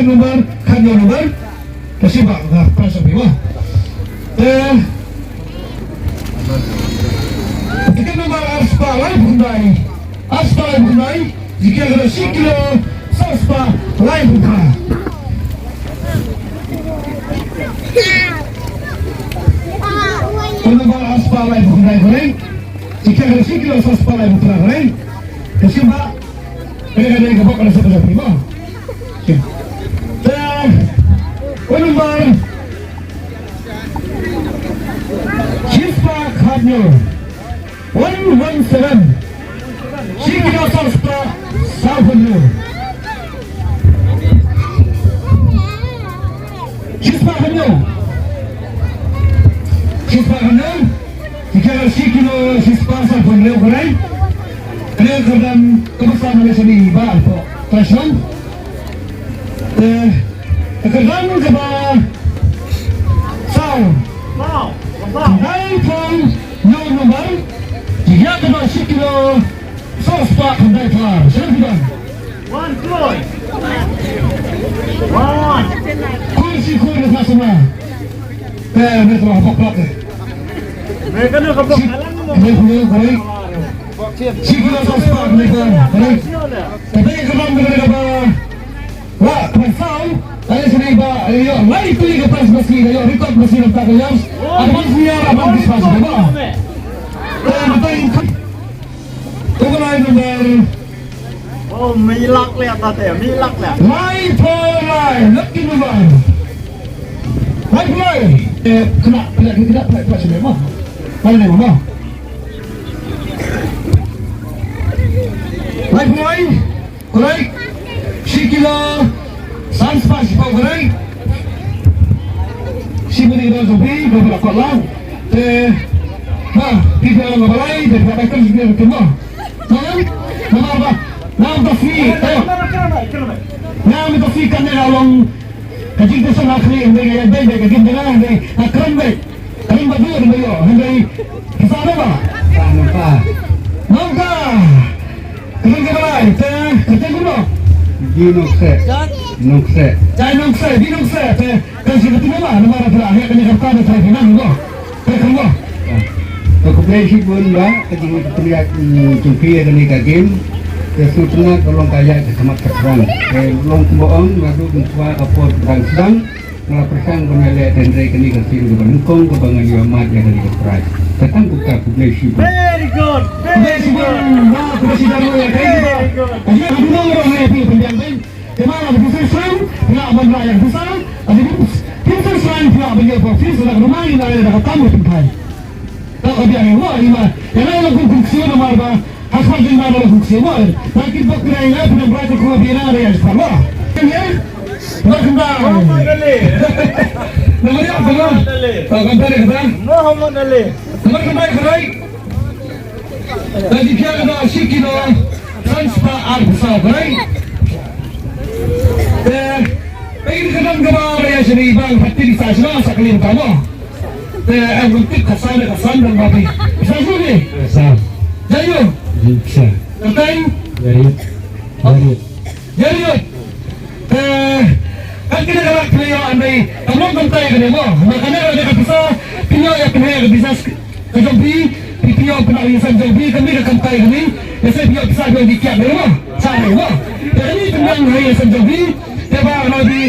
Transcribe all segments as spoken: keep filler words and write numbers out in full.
Number, khat number. Ka shim ba nga pass ïa phi mo. Eh. Tiket number arspah laiphew khyndai. Arspah laiphew khyndai. Jingkiar ka dei shi kilo sawspah laiphew phra. Tiket number arspah laiphew khyndai kore. Jingkiar ka dei shi kilo sawspah laiphew phra kore. Ka shim ba Kane ka dei ka bok ka nasib ka jong phi mo. Te, phone number shispah khatñiew. One one seven. Shi kilo sawspah sawphew hynñiew. Shispah hynñiew. Shispah hynñiew. Jingkiar shi kilo shispah sawphew hynñiew kore. Kane ka kyrdan kaba saw na lehse i Bah Alpo. Ka shong. Eh, ka kyrdan kaba saw. Wow. Nine point nine number. Jingkiar ka dei shi kilo sawspah khyndai phra. Sha phi don. Wan, Troy. Wan. Kur shi kur na sa sma. Te ne tro ha bok bok. Ne ka ne ka bok. Shi, ne ka ne ka ne. Shi kilo sawspah khyndai phra. Te ka bok ka bok ka bok. Wa, ka saw. Ai sini ba, ai yo, lai tu ka pas masi, ai yo, record masi na ta ka yam. Advance ni ya, advance pas ba. Te mata in. Override number. Oh, milak le ata te, milak le. Lai for lai, lucky number. Lai for lai. Eh, kena, kena, kena, kena, kena, kena, kena, kena. Lai for lai. Correct. Shi kilo san spah shiphew, correct. Shi mani da zobi, da ba kot lang. Te, ha, phi da nga balai, da ba kan shi kilo mo. Namar ba, namar ba fi, ayo. Namar ba fi kan ne long. Ka jingthoh sha nga khlieh hynrei nga ïa dei beit ka gim jong nga hynrei nga kren beit. Kren ba dei hynrei ïoh hynrei ki sa ba. Sa nangta. Nangta. Kren ka ba lai te kren kumno? Di nongkseh. Nongkseh. Jai nongkseh, di nongkseh te kren shi ka ti ba namar ba heh kane ka ta da trai ki nang ba. Te khublei shibun ba ka jingpynïaid jong phi ïa kane ka game. Te sngewtynnat ka long ka ïaid ka khmat ka thrang. Te long kumba ong naduh mynta ka por dang sdang nga la pyrshang ban ïaleh, hynrei kane ka sien kaba nyngkong kaba ngan ïoh mad ïa kane ka prize. Te tang kumta, khublei shibun. Very good. Very good. Khublei shibun. Very good. Te ma la phi sngewsih, phi lah ban rah ïa ka pisa. Phi sngewsih, phi lah ban ïoh ka pisa da ka rumah, ïa da ka tam ka pynphai. Ka ka biang ïa nga, ïa nga. Ïa nga la kum kum ksiew namar ba ha khmat jong nga la kum ksiew ba. Ba ki bok kynai nga pynang bra ka khmat biang nga ïa ka khmat ba. Ïa. Ba kynda. Namar ïa ba nga. Ba kynda ïa kynda. Namar kynda ïa kynda. Ka jingphiah ka dei shi kilo san spah arphew saw, kore. Te, peit ka dang kaba ïa shini bang pati sa shini sa kali ka mo. Te, em, tip ka san, ka san dang ba pi. Sa shini. Sa. Jayu. Sa. Katai. Jayu. Jayu. Ïa ïa. Eh, kat kine ka lak phi ïoh andai. Ka long kumta ïa kane mo. Ma kane ka dei ka pisa phi ïoh ïa pynheh ïa ka business ka jong phi. Phi phi ïoh pynheh ïa ka business jong phi. Kane ka kumta ïa kane. Ïa sa phi ïoh pisa phi ïoh di kiad mo. Sa mo. Ïa kane pynheh ïa ka business jong phi. Te ba na di.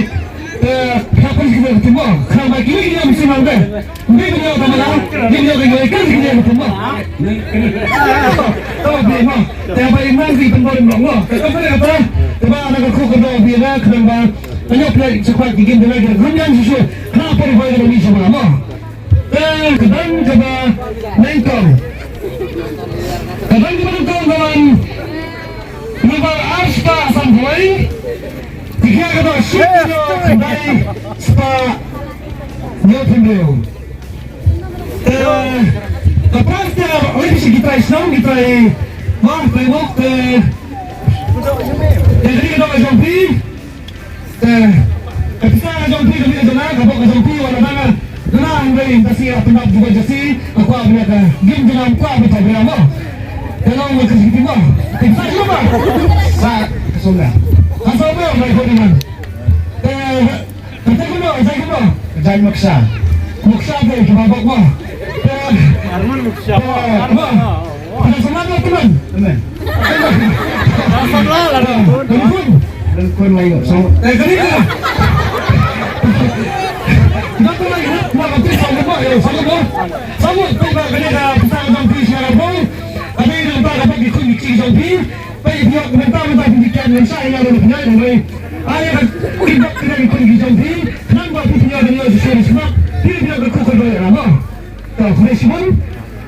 Eh, phi hap pynheh ïa ka business mo. Khnang ba kine ki ïoh machine nang dei. Ngi ngi ka mala, ngi ngi ka ngi ka ngi ka ma. Ka bi ma. Te ba i nang ki pynbor ma. Ka ka pynbor ka ta. Te ba na ka khu ka do bi na ka ba. Ka ngi play sa kwa ki game de la ki. Ka ngi shu shu. Ka por ba ka ni sa ma. Te ka dan ka ba nang kong. Ka dan ka ba nang kong ka ba. Number arspah sanphew lai. Tikia ka dei shi kilo khyndai spah hynñiewphew hynriew. Eh, ka prize te, oi, shi ki trai shnong, ki trai, wah, trai wok te. Te, ka dei ka dei ka jong phi. Te, ka pisa ka jong phi, ka dei ka jong nga, ka bok ka jong phi, wala dang nga. Duna hynrei ka sngewthuh pynbap juga jasi, ka kwah bria ka, gim jingam kwah bria bria mo. Ka long ka sngewthuh mo. Ka sa sngewthuh mo. Sa ka sngewthuh. Ka sngewthuh mo, mai ko ni man. Te, kata kumno, kata kumno? Jan maksa. Maksa te, kaba bak mo. Te, Arman maksa. Te, mo. Kata sama mo teman? Teman. Sama lah, lah. Teman. Lengkun lain, sama. Eh, kali ni. Kata lagi, nak kata sama mo, eh, sama mo. Sama, tu ba kena dah pesan dalam puisi Arab. Tapi nampak dapat ikut mixing zombie. Peit ïa phi mynta mynta phi kiad ngan shah ïa la pynïaid ngan wei. Ai ka ki bak ki dang ki jong phi. Khnang ba phi pynïaid ngan ïa shisha shisha. Phi pynïaid ka khun ka doi ra mo. To khublei shibun.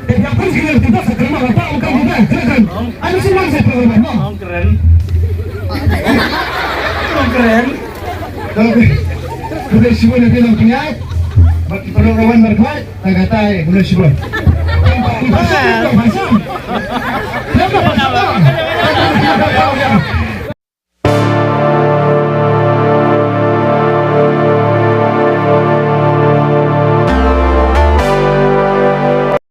Te ïa phi shisha ki bak sa kyrma ba pa ka ki bak kyrkan. Ai mesti lang sa kyrma mo. Ong kren. Ong kren. To khublei shibun ïa phi long pynïaid. Bad ki paralok rawan markhmat. Tang katai khublei shibun. Ba sham.